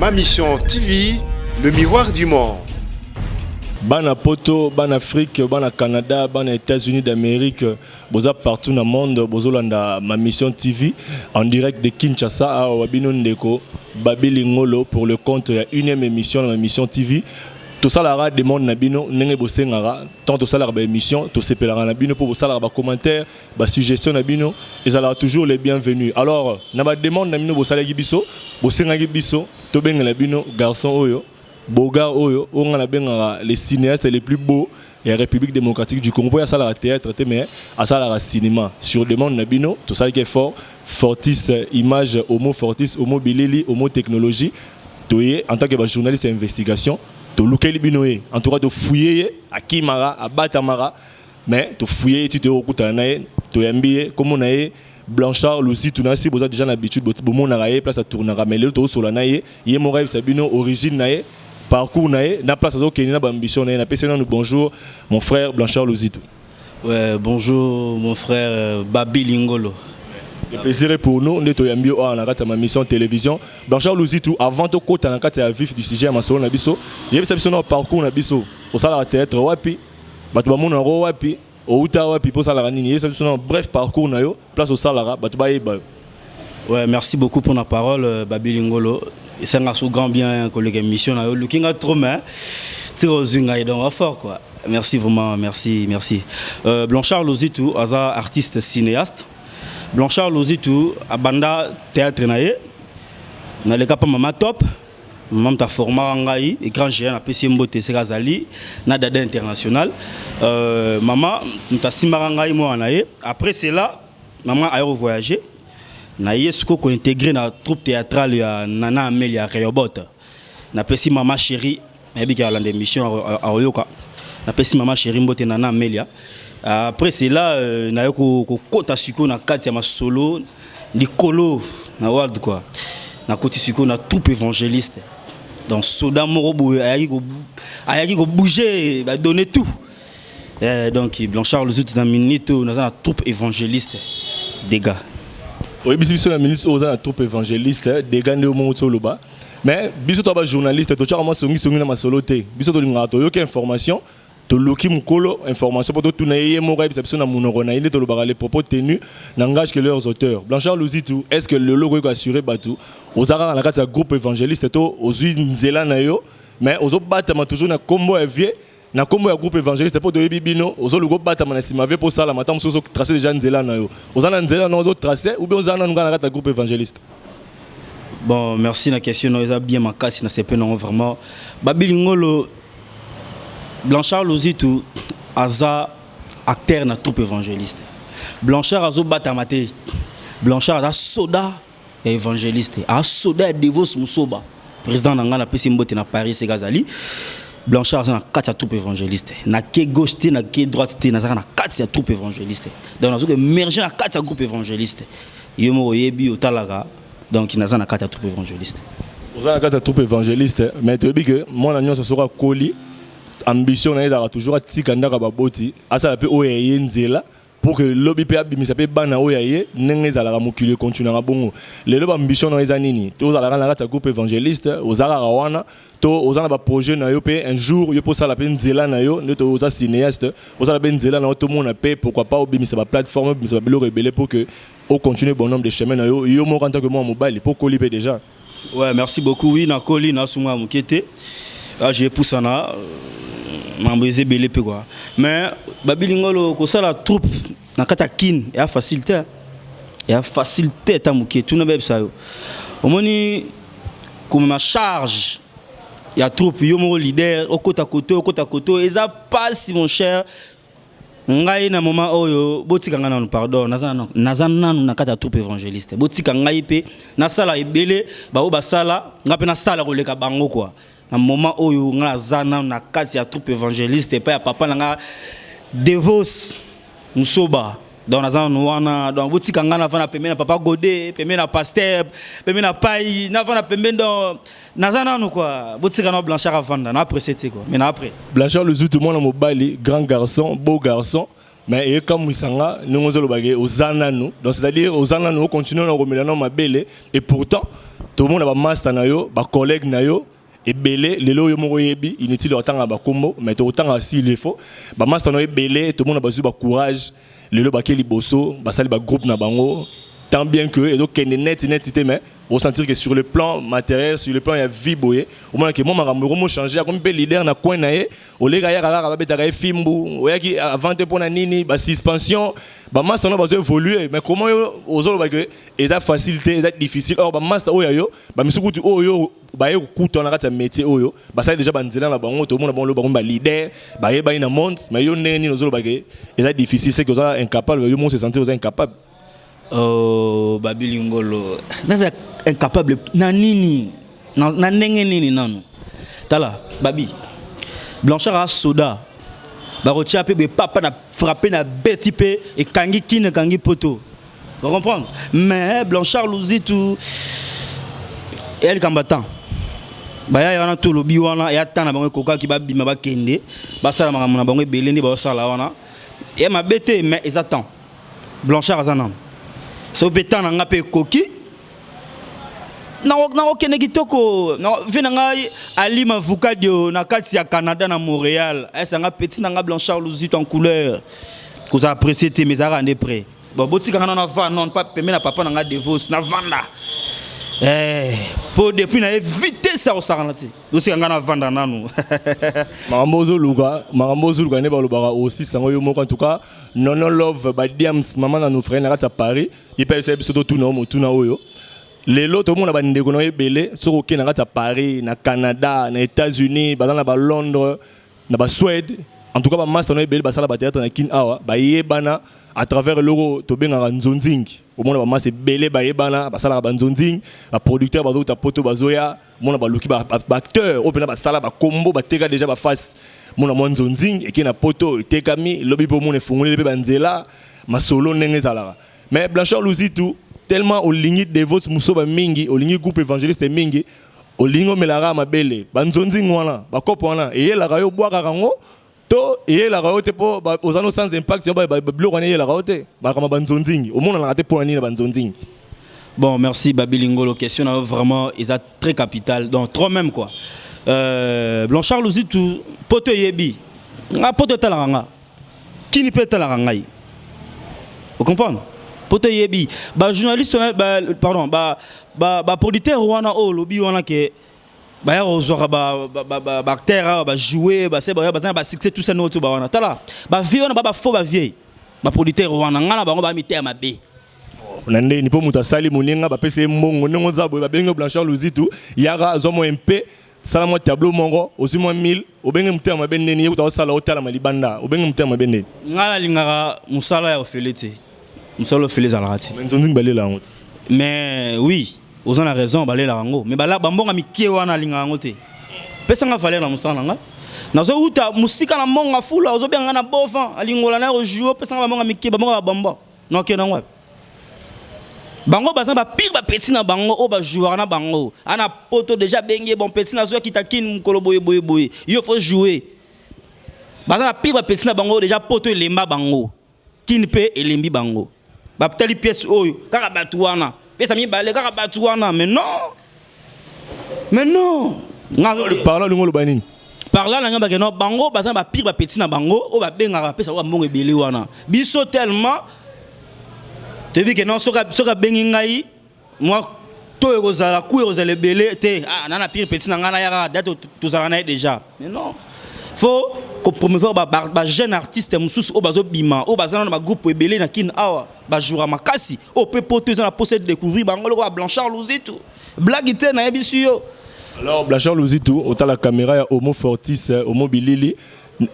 Ma Mission TV, le miroir du monde. Bana Poto, bana Afrique, bana Canada, bana États-Unis d'Amérique, boza partout dans le monde, bozolanda Ma Mission TV en direct de Kinshasa awa bino ndeko Babi Lingolo pour le compte ya unième émission de Ma Mission TV. Tosalaka demande na bino ndenge bosengaka tant tosalaka baémission, tosepelaka na bino mpo bosalaka bacommentaire, basuggestion na bino ezalaka toujours les bienvenus. Alors na bademande na bino bosalaki biso, bosengaki biso tobengela bino garçon oyo, bogar oyo, oyo nga nabengaka les cinéastes les plus beaux ya République démocratique du Congo, mpo asalaka théâtre te, mais asalaka cinéma. Sur demande na bino, tosalaki effort, Fortis Image, homo Fortis, homo bilili, homo technologie, toye en tant que bajournaliste ya investigation, tolukeli bino ye. En tout cas tofouiller ye, akimaka, abatamaka, mais tofouiller ye ti toyokokutana na ye, toyambi ye. Kombo na ye Blanchard Luzitu. Na si boza déjà na habitude, bomonaka ye place atournaka, mais lelo tozosola na ye, ye moko ayebisa bino origine na ye, parcours na ye, na place azokende, na baambition na ye. Napesi nanu bonjour, mon frère Blanchard Luzitu. Ouais, bonjour mon frère Babi Lingolo. Le plaisir est pour nous nde toyambi yo awa na kati ya Ma Mission Télévision. Blanchard Luzitu, avant tokɔta na kati ya vif du sujet ya masolo na biso, yebisa biso na parcours na biso. Osalaka théâtre wapi? Bato bamonaka wapi? Outa wapi mpo osalaka nini? Yebisa biso na bref parcours na yo, place osalaka, bato bayeba yo. Ouais, merci beaucoup pour la parole, Babi Lingolo. C'est un grand bien collègue émission na yo. Looking à trop mais tiro zunga donc fort quoi. Merci vraiment, merci, merci. Blanchard Luzitu, aza artiste cinéaste. Blanchard Luzitu abanda théâtre na ye. Naleka pa Mama Top. Mama ta forma ngai, grand géant, napesi ye mbote esika azali, na Dada International. Mama moto asimbaka ngai mwana na ye. Après cela, mama aye voyager na ye, sikoyo kointégrer na troupe théâtrale ya Nana Ameli ya Rehoboth. Napesi mama chéri, nayebiki alanda émission, aoyoka. Napesi mama chéri mbote, Nana Amelia. Après cela, naye kokota sikoyo na kati ya masolo likolo na world quoi. Nakoti sikoyo na troupe évangéliste. Donc soda moko boye ayaki kobouger, badonner tout. Donc Blanchard Luzutu, na minute oyo naza na troupe évangéliste dégâts. Oyebisi biso na minute oyo oza na troupe évangéliste dégâts, nde omongo ti oloba. Mais biso to bajournaliste, totyaka mwa songisongi na masolo te. Biso tolingaka toyoki information, toluki mokolo information mpo totuna ye, ye moko ayebisa biso na monoko na ye. Nde tolobaka, les propos tenus n'engagent que leurs auteurs. Blanchard Luzitu, est ce que lelo okoki koassure bato oza kaka na kati ya groupe évangéliste to ozwi nzela na yo, mais ozobatama toujours na nkombo ya vie, na nkombo ya groupe évangéliste? Mpo toyebi bino, ozoluka obatama na nsima vie mpo osalama. Ta mosusu ozotrace déjà nzela na yo, oza na nzela na ozotrace, ou bien oza nanu kaka na kati ya groupe évangéliste? Bon, merci na question no, eza bien makasi na sepe nango vraiment. Babilingolo, Blanchard Luzitu aza acteur na troupe évangéliste. Blanchard azobatama te. Blanchard aza soda ya évangéliste, aza soda ya Devos Musoba, président na ngai. Napesi mbote na Paris esika azali. Blanchard aza na kati ya troupe évangéliste. Nake gauche te, nake droite te, nazaka na kati ya troupe évangéliste. Donc nazoki émerge na kati ya groupe évangéliste. Yo moko oyebi, otalaka. Donc naza na kati ya troupe évangéliste. Oza na kati ya troupe évangéliste, mais toyebi ke mwana nyonso soki akoli, ambition na ye ezalaka toujours atika ndako ya baboti, asala mpe oyo aye nzela pour que lobi mpe abimisa mpe bana oyo aye. Ndenge ezalaka, mokili ekontinuaka bongo. Lelo baambition na yo eza nini? To ozalaka na kati ya groupe évangéliste, oza kaka wana, to oza na baprojet na yo mpe un jour yo mpe osala mpe nzela na yo, nde to oza cinéaste, osala mpe nzela na yo, tomona mpe pourquoi pas obimisa baplateforme, obimisa babiloko ebele pour que ocontinue bonhomme de chemin na yo, yo moko en tant que mwana mobali, mpo okoli mpe déjà? Ouais, merci beaucoup. Oui, nakoli, nasumwa moke te. Ah, j'ai pusana mambo eza ebele mpe quoi. Mais Babilingolo, kosala troupe na kati ya Kine eya facile te, eya facile te ata moke. Tuna bayebisa yo. Omoni komema charge ya troupe yo moko leader, okota koto, okota koto, eza pasi mon cher. Ngai na moment oyo, botika ngai nanu, pardon, naza nanu na kati ya troupe évangéliste. Botika ngai mpe nasala ebele baoyo basala, ngai mpe nasala koleka bango quoi. Na moment oyo ngai naza nanu na kati ya troupe évangéliste epai ya papa na ngai Devos Musoba. Donc naza nanu wana. Donc botika ngai navanda pembeni na papa Godé, pembeni na pasteur, pembeni na pai, navanda pembeni. Donc naza nanu quoi. Botika na Blanchard avanda na après te quoi, mais na après. Blanchard Luzutu, mwana mobali, grand garçon, beau garçon, mais ekamwisanga ndenge ozolobake oza nanu. Donc c'est à dire oza nanu ocontinue na komela na mabele, et pourtant Tomona bamaster na yo, bacollègue na yo ebele lelo oyo moko oyebi, inutile otanga bakombo, mais tokotanga s'il le faut. Bamaster na yo ebele, tomona bazwi bacourage, lelo bake liboso, basali bagroupe na bango, tant bien que ezokende neti neti te, mais osentir que sur le plan matériel, sur le plan ya vie boye, omona ke mwa makambo ekomo changer, akomi mpe leader na coin na ye. Oleka yaka kaka babetaka ye fimbu, oyaki avant te mpo na nini, basuspension. Bamaster no bazo évoluer, mais comment yo ozoloba ke eza facile te, eza difficile? Or bamaster oyo ya yo, bamisu kutu oyo baye kokuta na kati ya métier oyo, basali déjà banzela na bango, tomona bango bango baleader, bayebani na monde. Mais yo, ndenge nini ozoloba ke eza difficile? C'est que oza incapable, yo mo se sentir oza incapable. Oh, Babi Lingolo, naza incapable na nini? Na ndenge nini nanu? Tala, Babi Blanchard a soda, bakotia mpe boye papa na frappe na beti mpe ekangi kini, ekangi poto, comprendre? Mais Blanchard Luzitu eya likambo ya temps. Baya wana, tolobi wana eya temps na bango ekokaki, babima, bakende basala makambo na bango ebele nde bazosala wana. Eya mabe te, mais eza temps. Blanchard aza nano, so mpe temps na nga mpe ekoki, nakokende kitoko. Vie na ngai Ali Mavukadio na kati ya Canada, na Montréal, ayesanga petit na nga Blanchard Luzitu en couleur. Kozala pressé te, mais ezalaka nde prêt. Bon, botikanga nano ava non pa pembe na papa na nga Devos navanda, po depuis na ye vitesse ya kosakana te, tosika nga navanda nanu. Makambo ozoluka nde balobaka aussi sango yo moko. En tout cas, Nono Love Badiams, mama na nos frère na kati ya Paris, ye mpe ayebisa biso totuna yo motuna oyo. Lelo tomona bandeko na yo ebele, soki okei na kati ya Paris, na Canada, na États-Unis, baza na balondres, na basuède. En tout cas, bamaster na yo ebele basala bathéâtre na Kine awa, bayebana à travers eloko tobengaka nzonzingi. Omona bamasa ebele bayebana, basalaka banzonzingi, baproducteur bazouta poto, bazoya mona baluki baacteur oyo mpena basala bakombo, bateka déjà baface. Mona mwa nzonzingi ekei na poto, etekami lobi mpe omona efungoleli mpe banzela masolo ndenge ezalaka. Mais Blanchard Luzitu, tellement olingi Devos Musoba mingi, olingi groupe évangéliste mingi, olingi omelaka mabele, banzonzingi wana, bakopo wana eyelaka yo, obwakaka yango to eyelaka yo te? Mpo oza no sans impact yo, biloko wana eyelaka yo te, makambo banzonzingi omonanaka te, mpo na nini na banzonzingi? Bon, merci Babi Lingolo. Question vraiment est très capital. Donc trop même quoi. Blanchard Luzitu, poto yebi. Nga poto talaka nga. Kini pe talaka ngai. Vous comprenez? Poto yebi. Ba journaliste ba, pardon, ba producteur wana o lobi wana ke baya kozwaka baacteur awa, bajoue, baza na basuccès, tout ça no to ba wana. Tala, bavieux wana ba ba faux bavieux. Ba producteur wana nga na bango ba miteya mabe. Na ndeni mpo moto asali moninga, bapesi ye mbongo, ndenge oza boye, babengi Blanchard Luzitu, yaka azwa mwa mpe sala mwa tableau moko, ozwi mwa 1000, obenge motema mabe ndeni? Ye kuta osala otalama libanda, obenge motema mabe ndeni? Ngai nalingaka mosala ya ofele te, mosala ofele ezalaka te. Mais nzonzingi balela yango te. Mais oui, oza na raison, balelaka yango, mais bambonga mike wana alingaka yango te. Pesanga valeur na mosala na ngai. Nazowuta mosika na mbongo fula, ozobenga ngai na bofan alingola na kojoue, opesanga bambonga mike, bambonga babamba, nakokende yango wapi? Bango baza bapire bapeti na bango oyo bajouaka na bango ana poto déjà, benge bon petit nazwaki takini mokolo boye boye boye, yo faut jouer. Baza na pire bapeti na bango déjà, poto elemba bango, kini mpe elembi bango. Batali pièce oyo kaka bato wana, pièce ya mibale kaka bato wana. Mais non, mais non. Par là olingi oloba nini? Par là na ngai bakeno bango baza na bapire bapeti na bango oyo babengaka, bapesa bango bambongo ebele wana. Biso tellement toyebi ke non, soki abengi ngai mwa to ekozala ku ekozala ebele te. Ah, na pire petit na ngai nayaka date, tozalaka na ye déjà. Mais non, faut kopromouvoir bajeune artiste mosusu oyo bazobima, oyo baza na bagroupe ebele na Kine awa, bajouera makasi, oyo mpe poto eza na posa de découvrir bango lokola Blanchard Luzitu. Blague te, nayebisi yo. Alors Blanchard Luzitu, otala caméra ya Homo Fortis, Homo Bilili,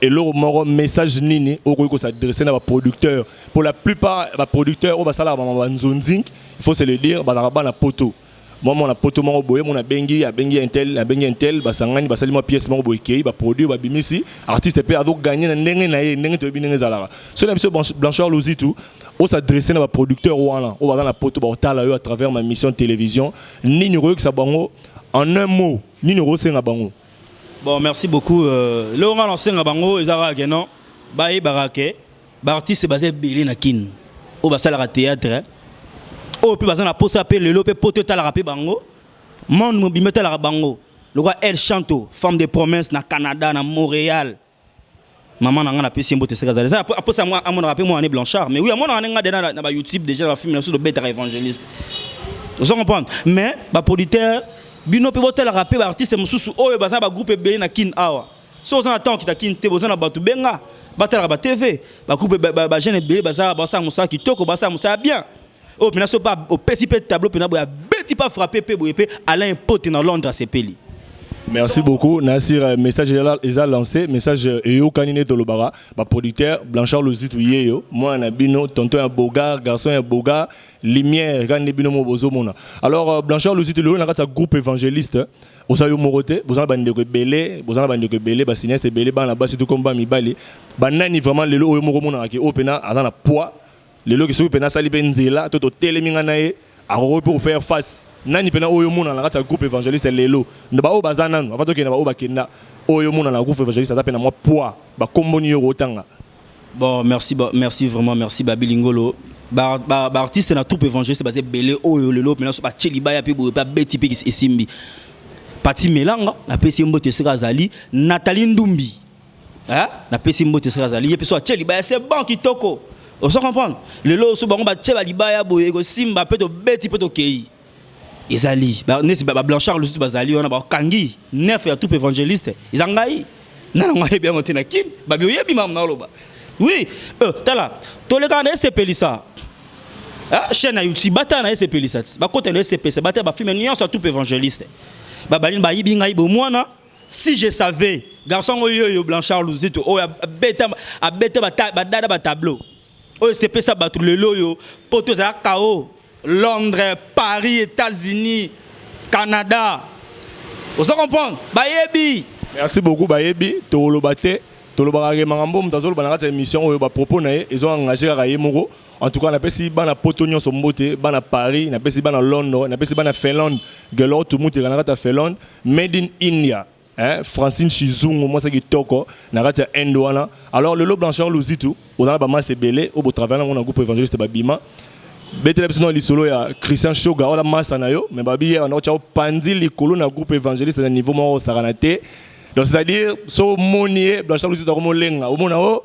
eloko moko, message nini okoki kos'adresser na baproducteur? Pour la plupart, baproducteur oyo basalaka bama banzonzing, il faut se le dire, bazalaka bana poto. Mwa mwana poto moko boye, mona abengi, abengi intel, abengi intel, basangani, basali mwa pièce moko boye, ekei, baproduire, babimisi, artiste mpe azoganye na ndenge na ye, ndenge toyebi ndenge ezalaka. Soki na biso Blanchard Luzitu os'adresser na baproducteur wana oyo baza na poto, baotala yo à travers ma mission télévision, nini okoyokisa bango en un mot? Nini okosenga bango? Bon, merci beaucoup. Lelo nga nasenga bango eza kaka ke non, bayebaka ke baartiste baza ebele na Kine oyo basalaka théâtre, oyo mpe baza na posa mpe lelo mpe poto etalaka mpe bango. Monde mobimba etalaka bango. Lokola El Chanto, femme de promesse na Canada, na Montréal. Maman na nga napesi ye mbote esika azali. Eza aposa yango amonaka mpe mwana ne Blanchard. Mais oui, amonaka ne nga deja na ba YouTube déjà na ba film na biso tobetaka évangéliste. Ozo comprendre? Mais ba producteurs bino mpe botalaka mpe ba artistes mosusu oyo baza na ba groupe ebele na Kin awa. Soki oza na temps okita Kin te, boza na bato benga batalaka ba TV, ba groupe ba jeune ebele baza basala mosala kitoko, basala mosala bien. Oyo mpena so pa opesi mpe tableau mpena boye abeti pa frappe mpe boye mpe Alain Epote na Londres asepeli. Merci beaucoup Nasir, message eza lancé, message eyokani nde tolobaka ba producteur Blanchard Luzitu yeyo mwana na bino tonton ya Bogar, garçon ya Bogar, lumière kaka nde bino mo bozomona. Alors Blanchard Luzitu, lelo na kati ya groupe évangéliste oza yo moko te, boza na bandeko ebele, boza na bandeko ebele, ba cinéaste ebele, bana basi to comme ba mibali. Banani vraiment lelo oyo moko omonaka ke oyo mpena aza na poids lelo, ke soki mpena asali mpe nzela to totelemi nga na ye, akoki mpe kofaire face? Nani mpena oyo omona na kati ya groupe évangéliste lelo, nde baoyo baza nanu avant tokende baoyo bakenda, oyo omona na groupe évangéliste aza mpe na mwa poids, bakomboni yo kotanga? Bon, merci, merci vraiment, merci Babi Lingolo. Ba artiste na troupe évangéliste baza ebele oyo lelo mpena so batie libaya mpe boye mpe abeti mpe esimbi. Pati Melanga, napesi ye mbote esika azali. Nathalie Ndumbi, hein? Napesi mbote esika azali. Ye mpe so atie libaya, c'est bon, kitoko. Ozo comprendre? Lelo so bango batie balibaya boye, ekosimba mpe tobeti mpe tokei. Ezali neti ba Blanchard Lususu bazali wana, bakangi neuf ya troupe évangéliste eza ngai nana ngo ayebi yango te na Kini. Babi oyebi makambo na oloba. Oui, tala tolekaka na esepelisa. Ah, chaîne ya YouTube batala na esepelisa ti bakota na esepelisa, batala bafilme nyonso ya troupe évangéliste. Babalini bayibi ngai bomwana. Si je savais, garçon oyo oyo Blanchard Luzitu oyo abeta abeta badada batableau oyo esepesa bato lelo oyo po tozala kao Londres, Paris, États-Unis, Canada. Ozo comprendre? Bayebi. Merci beaucoup. Bayebi, tokoloba te, tolobaka ke makambo moto azoloba na kati ya émission oyo, bapropos na ye ezo engage kaka ye moko. En tout cas, napesi bana Poto nyonso mbote, bana Paris, napesi bana Londres, napesi bana Finlande, Gelor Tumuteka na kati ya Finlande, made in India, hein, Francine Chizungu mwasi kitoko na kati ya Inde wana. Alors lelo Blanchard Luzitu, oza na bamasi ebele oyo botravaille nango na groupe évangéliste, babima betela biso na lisolo ya Christian Shoga wana, masa na yo. Mais babi ye wana otya opandi likolo na groupe évangéliste na niveau moko osakana te. Donc c'est-à-dire so omoni ye Blanchard Luzitu akomolenga, omona o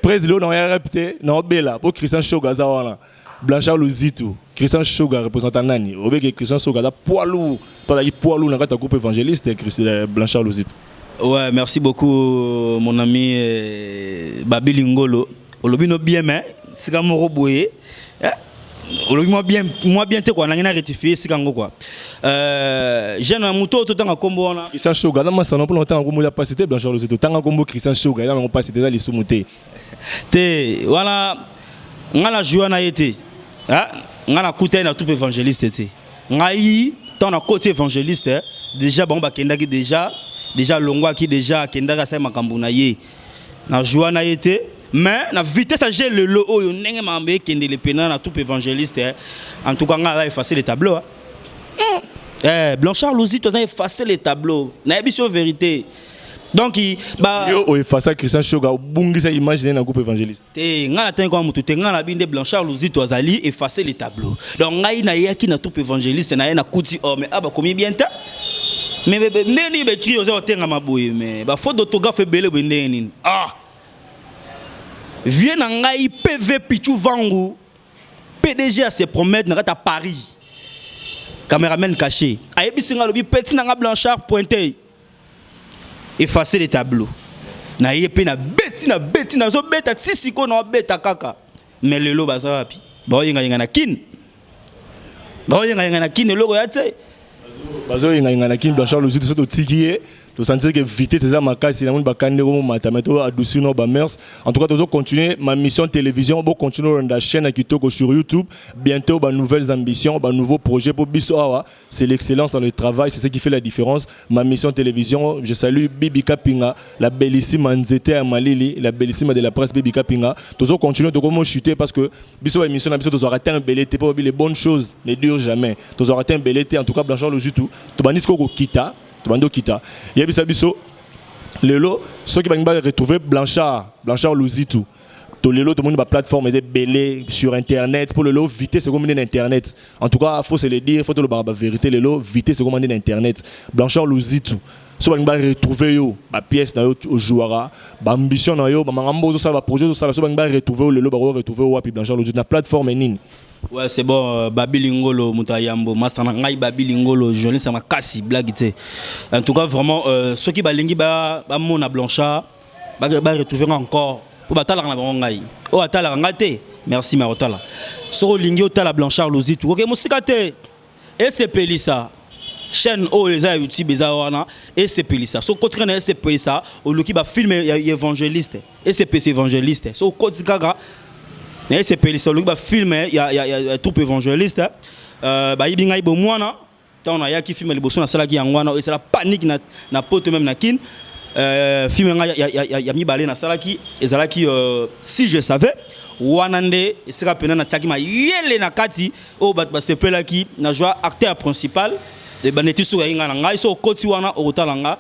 président na ya rep te na obela po Christian Shoga aza wana. Blanchard Luzitu, Christian Shoga représentant nani? Obeke Christian Shoga aza poids lourd to azalaki poids lourd na kati ya groupe évangéliste, Blanchard Luzitu. Ouais, merci beaucoup mon ami Babi Lingolo. Olobi no bien, mais sika moko boye. Eh, olobi moi bien, moi bien te quoi, na rectifier sika ngo quoi. Jeune muto to tanga kombo wana. Christian Shoga na masano mpona otanga kombo ya pasi te. Blanchard Luzitu, tanga kombo Christian Shoga, eza nango pasi te, eza lisumu te. Te wana nga na jouer na ye te. Ah, nga na kuta na troupe évangéliste te. Ngai tant na côté évangéliste déjà bango bakendaki déjà, déjà longwaki déjà, akendaki asali makambo na ye. Na jouer na ye te, mais na vitesse age lelo oyo ndenge makambo ekendele pena na troupe évangéliste, en tout cas nga aza effacer le tableau, hein. Eh, Blanchard Luzitu aza effacer le tableau, nayebi so vérité. Donc ba yo oefasa Christian Shoga, obungisa image na ye na groupe évangéliste. Te, ngai natangi kaka motu te. Ngai nabi nde Blanchard Luzitu azali effacer le tableau. Donc ngai nayaki na troupe évangéliste na ye, nakuti or mais bakomi bien te. Mais ndenge nini baécrit oza kotengama boye, mais bafaute d'orthographe ebele boye, ndenge nini? Ah, vie na ngai PV Pichu Vangu, PDG ya se promettre na kati ya Paris, caméraman caché ayebisi ngai, alobi: "Petit na nga Blanchard, pointé, effacer le tableau." Na ye mpe nabeti, nabeti, nazobeta ti sikoyo, naobeta kaka. Mais lelo baza wapi? Baoyengayenga na Kine, baoyengayenga na Kine, eloko ya te. Bazoyengayenga na Kini. Blanchard Luzitu, so totiki ye, tosentir que vitesse eza makasi, namoni bakandi komomata, mais to adoucir no bamœurs. En tout cas, tozo continuer ma mission télévision, bocontinue olanda chaîne ya kitoko sur YouTube. Bientôt banouvelles ambitions, banouveaux projets po biso awa c'est l'excellence dans le travail, c'est ce qui fait la différence. Ma mission télévision, je salue Bibi Kapinga, la bellissime Nzete ya Malili, la bellissime de la presse Bibi Kapinga. Tozo continuer tokomo chuter parce que biso ba émission na biso tozwaka te ebele te, po les bonnes choses ne durent jamais. Tozwaka te ebele te. En tout cas, Blanchard Luzitu, tobandi sikoyo kokita, tobandi okita. Yebisa biso lelo soki balingi baretrouver Blanchard Luzitu. To lelo tomoni baplateforme eza ebele sur internet, mpo lelo vitesse ekomi nde na internet. En tout cas, faut se le dire, faut tolobaka bavérité. Lelo vitesse ekoma nde na internet. Blanchard Luzitu, so balingi baretrouve yo, bapièce na yo ojouaka, baambition na yo, bamakambo ozosala, baprojet ozosala, so balingi baretrouve yo lelo, bakoretrouve yo wapi, Blanchard Luzitu? Na plateforme nini? Ouais, c'est bon. Babi Lingolo, moto ayambo, master na ngai Babi Lingolo, journaliste makasi, blague te. En tout cas, vraiment, ceux qui balingi ba ba mona Blanchard, ba ba retrouver encore. Po batalaka na bango ngai. O atalaka ngai te. Merci Marotala. Soko lingi otala Blanchard Luzitu. OK, musika te. Esepelisa. Chaîne oyo eza ya YouTube, eza wana esepelisa. So kotika na esepelisa, oluki ba film ya évangéliste. Esepelisa évangéliste. So koti kaka na esepelisa, oluki bafilm ya troupe évangéliste. Bayibi ngai bomwana, ntango nayaki, film ya liboso nasalaki yango wana, esala panique na poto, même na Kine. Film ngai ya mibale nasalaki ezalaki Si je savais. Wana nde esika mpena natiaki mayele na kati oyo bato basepelaki na joie, acteur principal baneti soki ayi ngai na ngai. So okoti wana, okotala nga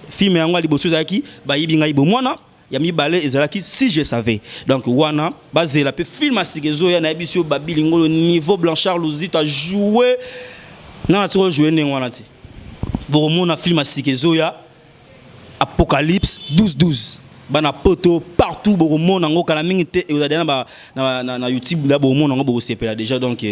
film yango ya liboso ezalaki Bayibi ngai bomwana, ya mibale ezalaki Si je savais. Donc wana bazela mpe film ya sika ezoya. Nayebi si oyo Babili Ngolo, niveau Blanchard Luzito ajoue na sikoyo ojoue ndenge wana te, bokomona film ya sika ezoya, Apocalypse 12 12. Bana poto partout bokomona yango kala mingi te, ekozala na YouTube nda bokomona yango, bokosepela déjà. Donc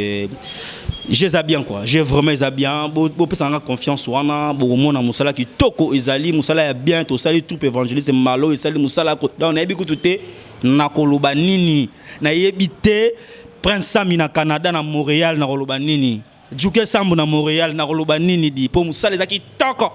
eza bien quoi, j'ai vraiment, eza bien. Bopesaka nga confiance wana, bokomona mosala kitoko, ezali mosala ya bien. Tosali troupe évangéliste malo, esali mosala. Donc nayebi kutu te nakoloba nini, nayebi te. Prince Sami na Canada, na Montréal, nakoloba nini? Juke Sambo na Montréal, nakoloba nini di? Mpo mosala eza kitoko.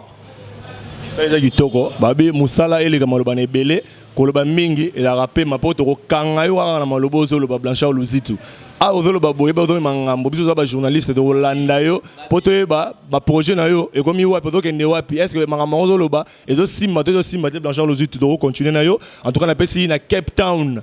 Mosala eza kitoko. Babi mosala eleka maloba na ebele, koloba mingi ezalaka pema, mpo tokokanga yo kaka na maloba ozoloba. Blanchard Luzitu, awa ozoloba boye, ozomema ngambo. Biso oza bajournaliste, tokolanda yo mpo toyeba baprojet na yo ekomi wapi, ozokende wapi, est ce que makambo yango ozoloba ezosimba to ezosimba te. Blanchard Luzitu, tokocontinue na yo. En tout cas, napesi na Cape Town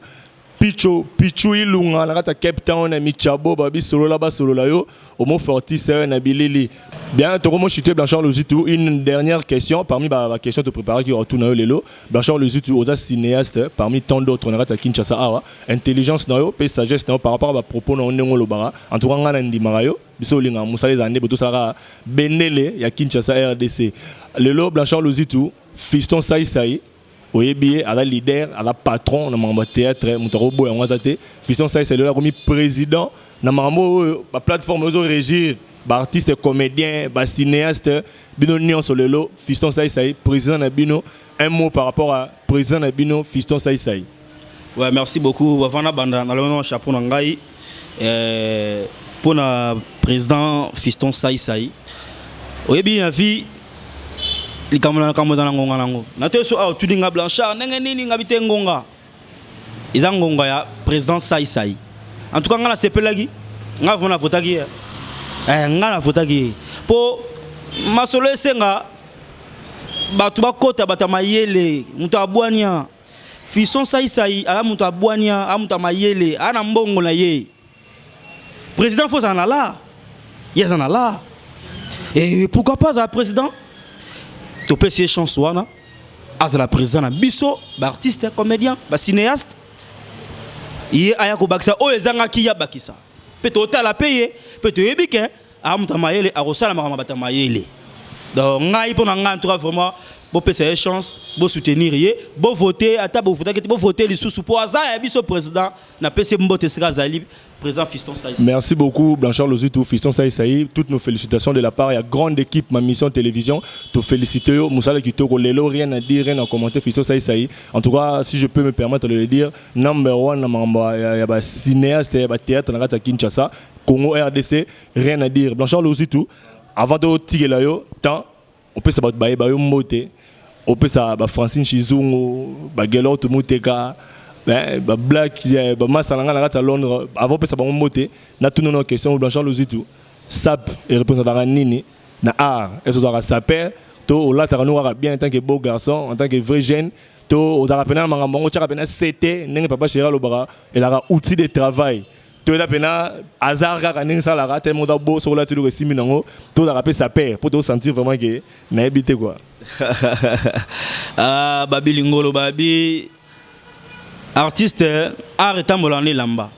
Picho Pichu Ilunga na kati ya Cape Town na Michabo, babisolola basolola yo homo fortis na bilili bien. Tokomochite Blanchard Luzitu, une dernière question parmi ba question to préparé ki retour na yo lelo. Blanchard Luzitu, oza cinéaste parmi tant d'autres na kati ya Kinshasa awa. Intelligence na yo mpe sagesse na yo par rapport à bapropos na yo, ndenge olobaka, en tout cas ngai na ndimaka yo. Biso olingaka mosala ezala nde boye, tosalaka bendele ya Kinshasa RDC. Lelo Blanchard Luzitu, Fiston Saisai, oyebi ye, aza leader, aza patron na makambo ya théâtre, moto akoboya yango aza te. Fiston Saisai lelo akomi président na makambo oyo baplateforme ezorégir baartiste comédien, bacinéaste, bino nyonso. Lelo Fiston Saisai président na bino. Un mot par rapport à président na bino Fiston Saisai? Ouais, merci beaucoup. Bavanda banda nalongo chapeau na ngai mpona président Fiston Saisai. Oyebi, na vie, likambo na likambo eza na ngonga nango. Na te so awa otuni nga Blanchard ndenge nini, ngabi te, ngonga eza ngonga ya président Saisai. En tout cas, nga nasepelaki, nga vraiment navotaki ye. Nga navotaki ye mpo masolo esenga bato bakota, bato ya mayele, moto abwania. Fiston Saisai aza moto abwania, aza moto ya mayele, aza na mbongo na ye. Président faut azala na la ye, aza na la, et pourquoi pas azala président? Topesi ye chance wana, azala président na biso baartiste comédien, bacinéaste. Ye aya kobakisa oyo ezangaki, ye abakisa mpe totala mpe ye mpe toyebi ke aa moto ya mayele, akosala makambo bato ya mayele. Donc ngai, mpo na ngai, en tout cas vraiment, bopesa ye chance, bosoutenir ye, bovote. Ata bovotaki te, bovote lisusu mpo aza ya biso président. Napesi mbote esika azali, président Fiston Saïs. Merci beaucoup Blanchard Lozitou, Fiston Saïsaï. Toutes nos félicitations de la part. Il y a grande équipe, ma mission télévision. Te féliciter, Moussa Kitoko, Lelo, rien à dire, rien à commenter, Fiston Saïsaï. En tout cas, si je peux me permettre de le dire, number one, il y a cinéaste, il y a théâtre, dans Kinshasa, Congo RDC, rien à dire. Blanchard Lozitou, avant de tirer là, temps, on peut savoir ba yo mbote, on peut ça ba Francine Chizungu, ba Gelor Muteka, bablack, bamasa na ngai na kati ya Londres. Avant opesa bango mbote, natuna na question. Blanchard Luzitu, sap ereprésentaka nini na art? Est ozalaka saper to olataka no kaka bien en tant que beau garçon, en tant que vrai jeune, to ozalaka mpena na makambo yango, otiaka mpena sete ndenge papa chéri alobaka, ezalaka outil de travail, to eza mpena hasard kaka ndenge esalaka tellement oza beau, soki olati eloko esimbi nango, to ozalaka mpe saper mpo tosentir vraiment ke nayebi te quoi? Ah, Babi Lingolo, babi Artiste, art etambolaka na elamba,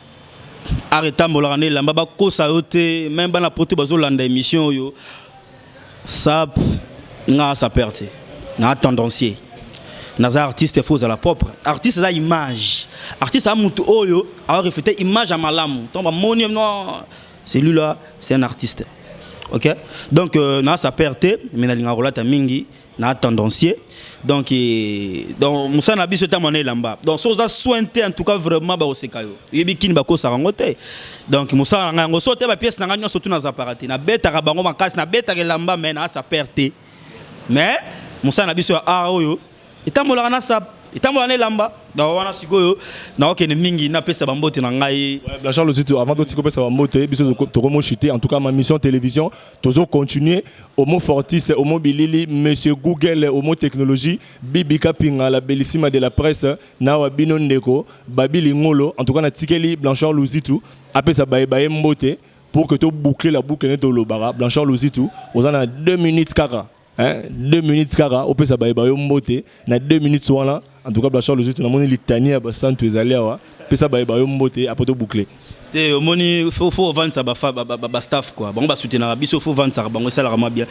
art etambolaka na elamba. Bakosa yo te. Même bana poto bazolanda émission oyo, sape nga sapeur te, na tendancier, naza artiste. Faut ozala propre. Artiste eza image. Artiste aza mutu oyo aorefléter image ya malamu. Ntango bamoni: non, celui-là, c'est un artiste. Ok, donc na sapeur te, mais nalingaka kolata mingi, na tendancier. Donc donc mosala na biso ntango na elamba. Donc so oza soin te, en tout cas vraiment bakoseka yo. Oyebi kini bakosaka yango te. Donc mosala na ngai yango so te, bapièce na ngai nyonso tu nazapaka te, nabetaka bango makasi, nabetaka elamba, mais na sapeur te. Mais mosala na biso ya art oyo etambolaka na sape, etambolaka na elamba. Donc wana sikoyo naokende mingi, napesa bambote na ngai. Ouais, Blanchard Luzitu, avant de kopesa bambote, biso tokomochuter. En tout cas, ma mission télévision, tozo continuer. Homo Fortis, Homo Bilili, Monsieur Google, Homo Technologie, Bibi Kapinga, la bellissima de la presse, Nawa Bino Ndeko, Babi Lingolo. En tout cas, na tikeli Blanchard Luzitu, apesa baye baye mbote pour que to boucler la boucle net lobara. Blanchard Luzitu, on a 2 minutes kaka. Hein, 2 minutes kaka, opesa baye baye mbote, na 2 minutes wana. En tout cas, Blanchard Luzitu, namoni litanie ya basantu ezali awa. Pesa baye bayo mbote, après to boucler. Te, omoni, faut ovandisa bastaff quoi. Bango basoutenaka biso, faut ovandisaka bango, esalaka mwa bien.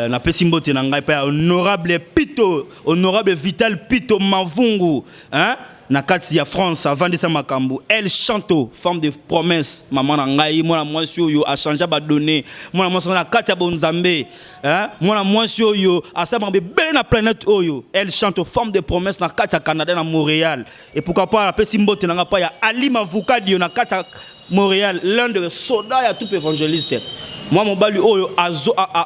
Napesi mbote na ngai mpe ya honorable Pito, honorable Vital Pito Mavungu, hein? Na kati ya France avandisa makambo. El Chanto, femme de promesse, mama na ngai, mwana mwasi oyo achange badonné, mwana mwasi na kati ya bonzambe, hein? Mwana mwasi oyo asala makambo ebele na planète oyo. El Chanto, femme de promesse, na kati ya Canada, na Montréal. Et pourquoi pas napesi mbote na ngai mpa ya Ali Mavukadio na kati ya Montréal, l'un de soda ya troupe évangéliste, mwa mobali oyo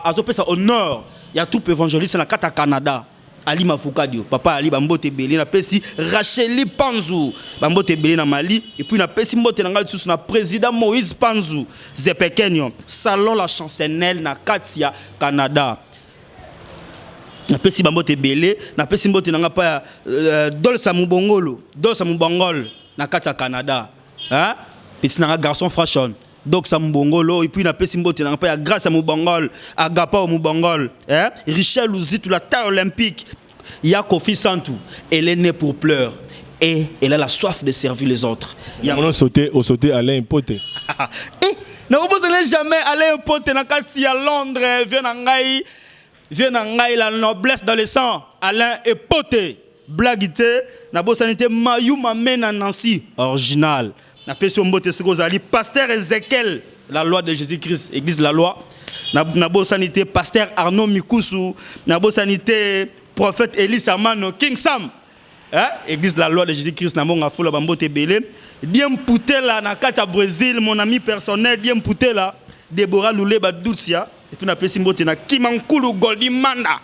azopesa honneur ya troupe évangéliste na kati ya Canada. Ali Mafukadio, papa Ali, bambote ebele. Napesi Racheli Panzu bambote ebele na Mali. Et puis napesi mbote na ngai lisusu na président Moïse Panzu Zepekenio, salon La Chancennelle na kati ya Canada. Napesi bambote ebele. Napesi mbote na ngai mpa ya Dolsa Mobongolo, Dolsa Mobongol na kati ya Canada, hein? Pesi na nga garçon fashion Doxa Mobongolo. Et puis napesi mbote na ngai mpa ya Grâce ya Mobongol, Agapa Mobongol, hein? Richel Luzitu, la taille olympique ya Kofi Santu. Elle est née pour pleurer et elle a la soif de servir les autres. Ya on sauté au sauté Alain Pote. Eh, nakobosana jamais Alain Pote na kati ya Londres, vieux na ngai, vieux na ngai, la noblesse dans le sang, Alain Epote, blague te. Nabosani te Mayuma Mena Nancy original, napesi yo mbote soki ozali. Pasteur Ezekiel, la loi de Jésus Christ, église la loi. Nabosani te pasteur Arnaud Mikusu. Nabosani te prophète Elisa Mano King Sam, hein? Église la loi de Jésus Christ na monga fula, bambote ebele. Diem Putela na kati ya Brésil, mon ami personnel Diem Putela, Déborah Luleba Dutsia. Et puis napesi mbote na Kimankulu Goldi Manda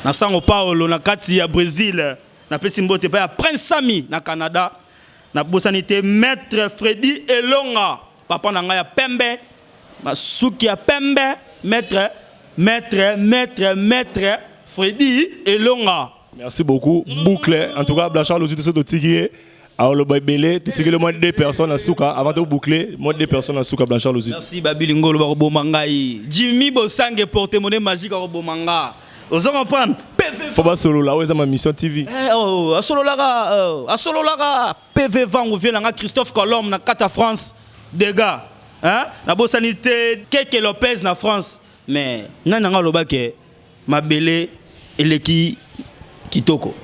na Sango Paolo na kati ya Brésil. Napesi mbote mpe ya Prince Sami na Canada. Nabosani te maître Fredi Elonga, papa na ngai ya pembe, masuki ya pembe, maître, maître, maître, maître Fredi Elonga. Merci beaucoup. Boucle. En tout cas, Blanchard Luzitu, tout totiki. Aloba ebele, totikeli moins deux personnes à suka avant de boucler, moins deux personnes à suka, Blanchard Luzitu. Merci Babi Lingolo. Bakoboma ngai, Jimmy Bosange, porte-monnaie magique, akoboma nga. Ozo comprendre? PV. Faut pas solo là, eza ma mission TV. Eh, oh, asololaka, oh, asololaka PV Vangu, vieux nanga Christophe Colombe na kati ya France, dégâts, hein? Nabosani te Keke Lopez na France. Mais nani nanga alobake mabele eleki kitoko?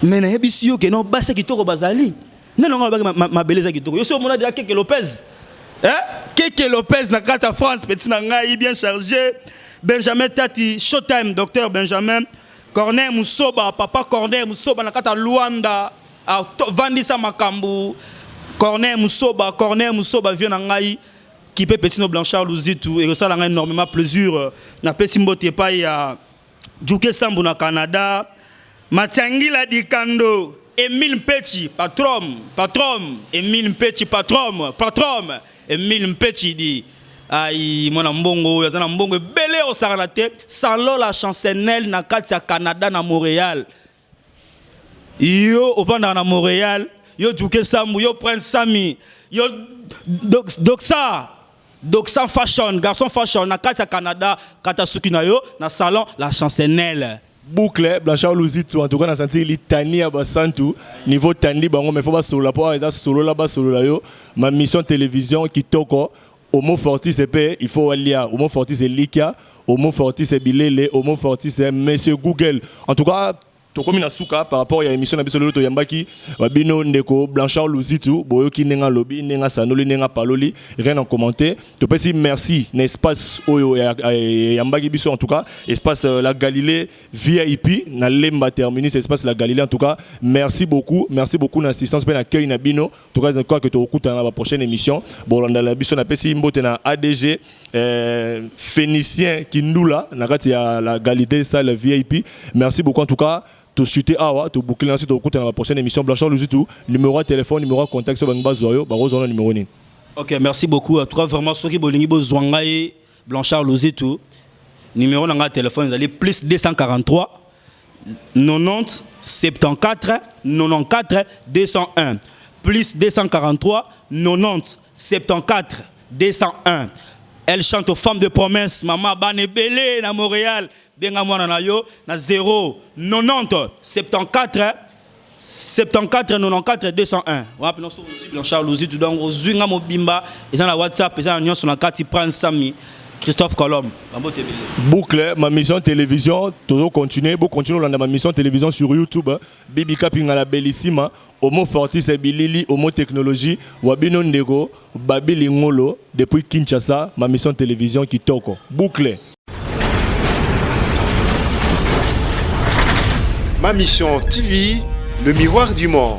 Mais nayebisi yo ke no, basi ya kitoko bazali. Nani nanga alobaki mabele eza kitoko? Yo so omona deja Keke Lopez, hein? Keke Lopez na kati ya France, petit na ngai bien chargé. Benjamin Tati Showtime, docteur Benjamin Corneille Musoba, papa Corneille Musoba na kati ya Luanda, avandisa makambo. Corneille Musoba, Corneille Musoba, vieux na ngai kipe petit no Blanchard Luzitu, ekosala ngai énormément plaisir. Napesi mbote epai ya Juke Sambu na Canada, Matiangila Dikando, Emile Mpechi, patron, patron Emile Mpechi, patron, patron Emile Mpechi di ai mwana mbongo oyo aza na mbongo ebele osakana te. Salon La Chancennelle na kati ya Canada, na Montréal. Yo ovandaka na Montréal, yo Duke Sambu, yo Prince Sami, yo Doxa, Doxa Fashion, garçon fashion na kati ya Canada, kata suki na yo na salon La Chancennelle. Boucle Blanchard Luzitu, en tout cas na senti litanie ya basantu niveau tandi bango, mais faut basolola po eza solola, basolola yo. Ma mission télévision kitoko, homo fortis mpe il faut walia homo fortis, elikia homo fortis, bilele homo fortis, monsieur Google. En tout cas tokomi na suka par rapport ya émission na biso lelo. Toyambaki babino ndeko Blanchard Luzitu. Boyoki ndenge alobi, ndenge asanoli, ndenge apaloli, rien en commenter. Topesi merci na espace oyo eyambaki biso, en tout cas espace La Galilée VIP na Lemba Terminus, espace La Galilée. En tout cas merci beaucoup, merci beaucoup na assistance mpe na accueil na bino. En tout cas quoi que tokokutana na baprochaine émission, bolandala biso. Napesi mbote na ADG Phénicien Kindula na kati ya La Galilée salle VIP. Merci beaucoup. En tout cas tochute awa, toboucle nasi, tokokutana na prochaine émission. Blanchard Luzitu, numéro ya téléphone, numéro ya contact, so bangi bazwa yo, bakozwa na numéro nini? Ok, merci beaucoup. En tout cas vraiment, soki bolingi bozwa ngai Blanchard Luzitu, numéro na ngai ya téléphone ezali plus 243 90 74 94 201, plus 243 90 74 201. Elle chante aux femmes de promesse, mama bana ebele na Montréal. Benga mwana na yo na 0 90 74 74 94 201. Wapi nyonso ozwi Blanchard Luzitu, donc ozwi nga mobimba, eza na WhatsApp, eza na nyonso na kati. Prince Sami Christophe Colombe, bambote ebele. Boucle Ma mission télévision, toujours continuer, bo continuer olanda Ma mission télévision sur YouTube. Bibi Kapinga la bellissima, homo fortis bilili, homo technologie, wabino ndeko Babili Ngolo depuis Kinshasa. Ma mission télévision kitoko, boucle. Ma mission TV, le miroir du monde.